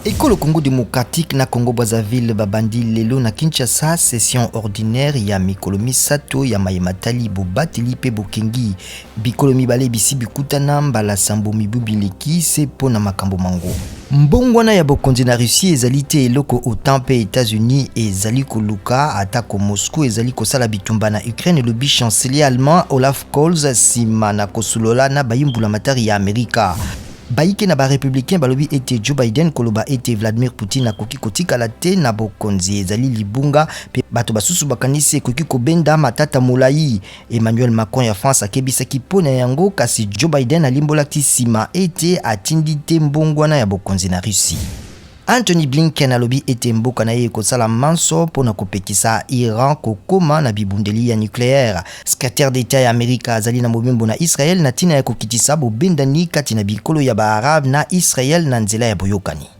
Ekolo Congo democratique na Congo Brazzaville babandi lelo na Kinshasa session ordinaire ya mikolo misato ya maye matali bobateli mpe bokengi. Bikolo mibale bisi bikutana mbala sambo mibu bileki se mpo na makambo mango. Mbongwana ya bokonzi na Russie ezali te eloko OTAN mpe Etats-Unis ezali koluka atako Moscou ezali kosala bitumba na Ukraine, elobi chancelier allemand Olaf Scholz nsima na kosolola na bayi mbulamatari ya Amerika. Bayike na ba republicains balobi ete Joe Biden koloba ete Vladimir Putin akoki kotikala te na bokonzi ezali libunga mpe bato basusu bakanisi ekoki kobenda matata molayi. Emmanuel Macron ya France akebisaki mpo na yango, kasi Joe Biden alimbolaki nsima ete atindi te mbongwana ya bokonzi na Russie. Antony Blinken alobi ete mboka na ye ekosala manso mpo na kopekisa Iran kokoma na bibundeli ya nucleaire. Secretaire d'Etat ya Amerika azali na mobembo na Israël na ntina ya kokitisa bobendani kati na bikolo ya ba Arabes na Israël na nzela ya boyokani.